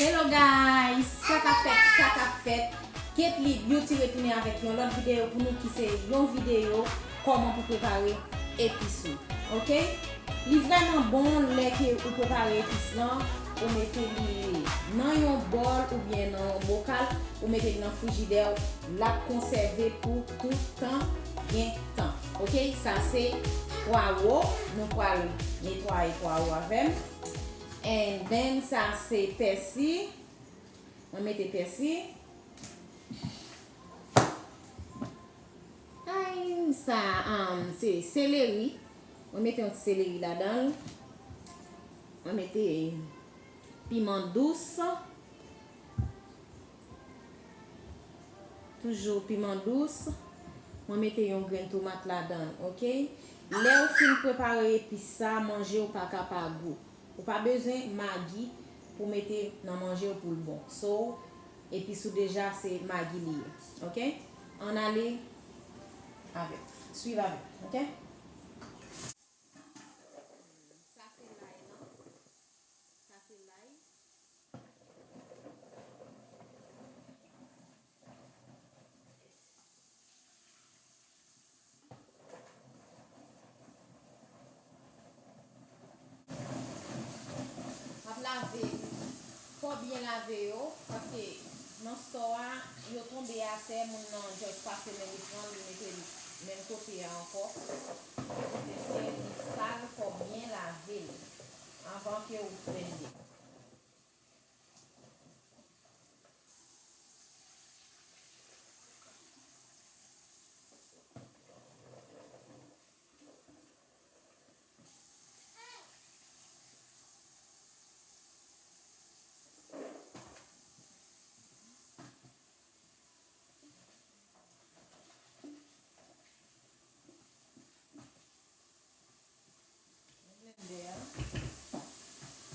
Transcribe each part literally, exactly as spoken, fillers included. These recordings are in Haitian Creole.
Hello guys, sa k ap fèt, sa k ap fèt. Ketly Beauty retounen avèk yon lòt videyo pou nou ki se yon videyo kòman pou prepare epis ou. Oke? Li vrèman bon lè ke ou prepare epis lan, ou mete li nan yon bòl oubyen nan yon bokal, ou mete li nan frijidè, l ap konsève pou tout tan gen tan. Oke? Sa se pwawo, nou pral netwaye pwawo avè m. And then sa se pèsi. Mwen mete pèsi. Ay, sa, um, se seleri. Mwen mete yon ti seleri ladan l. Mwen mete piman dous. Toujou piman dous. Mwen mete yon grenn tomat ladan l, oke? Lè w fin prepare epis sa, manje w pa ka pa gou. Ou pa bezwen magi pou mete nan manje w pou l bon. So, epis ou deja se magi li ye. Oke? Ann ale avè m. Swiv avè m, oke? Sa se lay lan. Sa se lay. M ap lave, fò byen lave yo, paske nan store a, yo tonbe atè, moun nan just pase men li pran, li mete l menm kote a ankò. Se, se, li sal, fò byen lave l anvan ke ou blende. Blendè a.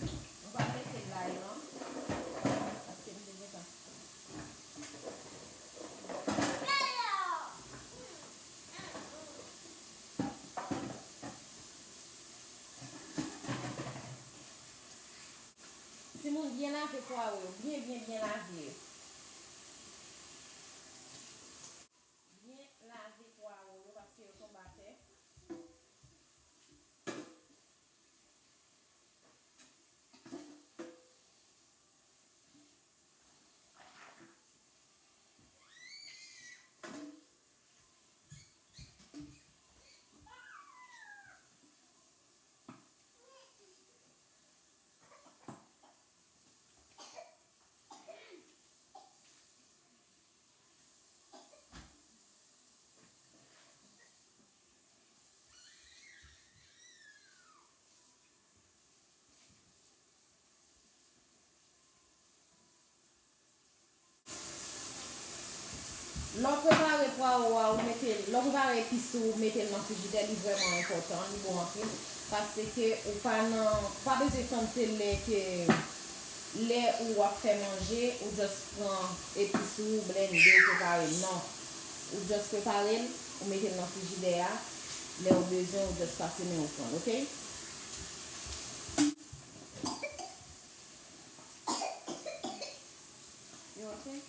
Mwen pral mete lay lan, paske m te gentan. Timoun, byen lave pwawo yo, byen, byen, byen lave yo. Byen lave pwawo yo paske yo tonbe atè. Lè w prepare pwawo a, ou mete l, lè w prepare epis ou, ou mete l nan frijidè, li vrèman enpòtan, li bon anpil, paske ou pa nan, ou pa bezwen tann se lè ke, lè ou ap fè manje, ou just pran epis ou, ou blende, ou prepare l, non. Ou just prepare l, ou mete l nan frijidè a, lè ou bezwen, ou just pase men ou pran l, oke? You okay?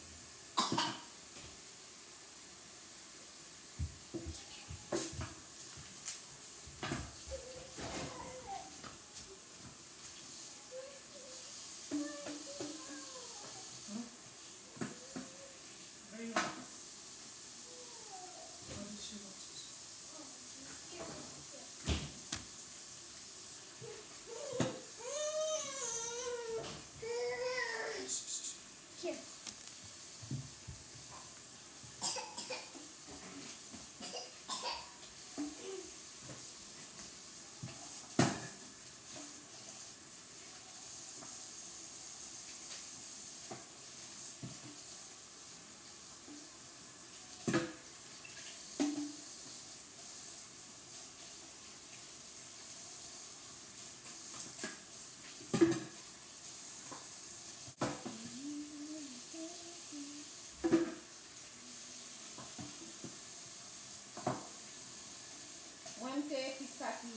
Mwen, m se epis sa ki,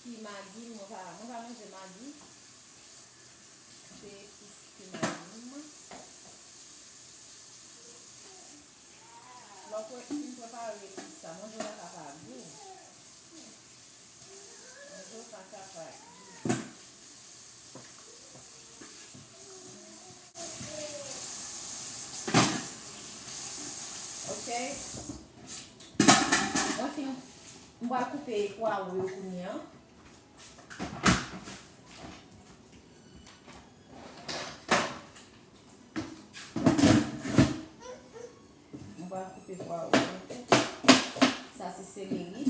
ki magi, mwen pa, mwen pa manje magi. Se epis Lè w pre-, fin prepare epis sa, manje w la ka pa gou. Manje w la ka pa gou. Ok. Mwen fin, m pral koupe pwawo yo kounye a. Mwen pral koupe pwawo yo. Sa se seleri.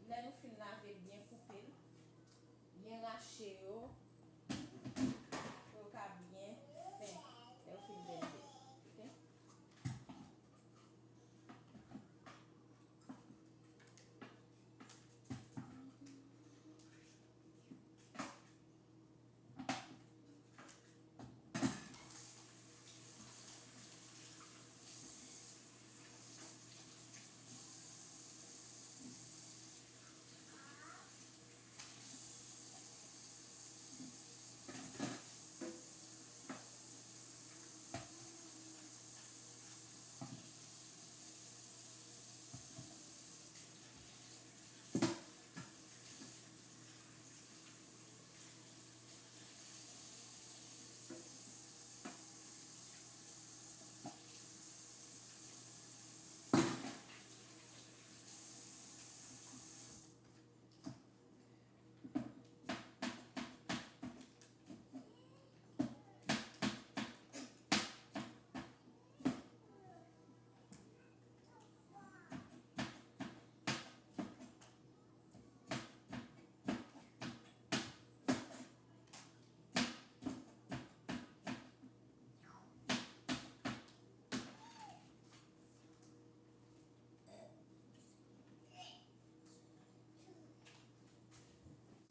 Lè nou fin lave l, byen koupe l, byen rache yo, pou yo ka byen fen lè yo fin blende. Ok?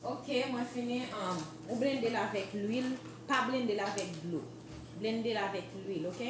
Ok, mwen fini. Um, ou blende l avèk lwil, pa blende l avèk dlo. Blende l avèk lwil, ok?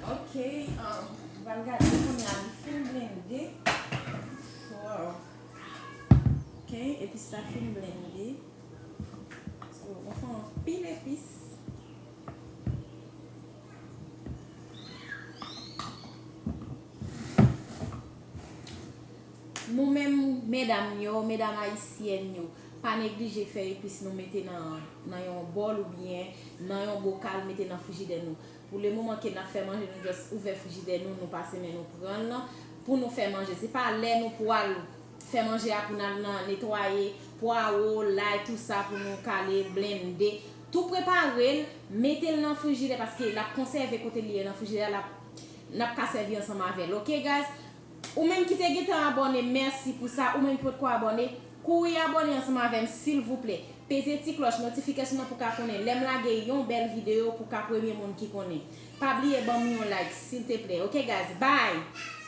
Ok, um, m pral gade kounye a li fin blende. Wow. Ok, epis la fin blende. So, mwen fè anpil epis. Nou menm medam yo, medam ayisyèn yo, pa neglije fè epis nou mete nan, nan yon bòl oubyen nan yon bokal, mete nan frijidè nou. Pou le moman ke n ap fè manje, nou just ouvè frijidè nou, nou pase men nou pran l pou nou fè manje. Se pa lè nou pwal fè manje a pou n al nan netwaye pwawo, lay, tou sa pou nou kale, blende. Tou prepare l, mete l nan frijidè paske l ap konsève kote li ye nan frijidè, l ap, n ap ka sèvi ansanm avè l. Ok, guys? Ou menm ki te gentan abòne, mèsi pou sa. Ou menm ki potko abòne, kouri abòne ansanm avè m, silvouplè. Peze ti klòch notification nan pou ka konnen lè m lage yon bèl videyo, pou ka premye moun ki konnen. Pa bliye ban m yon like, silteplè. Ok, guys? Bye!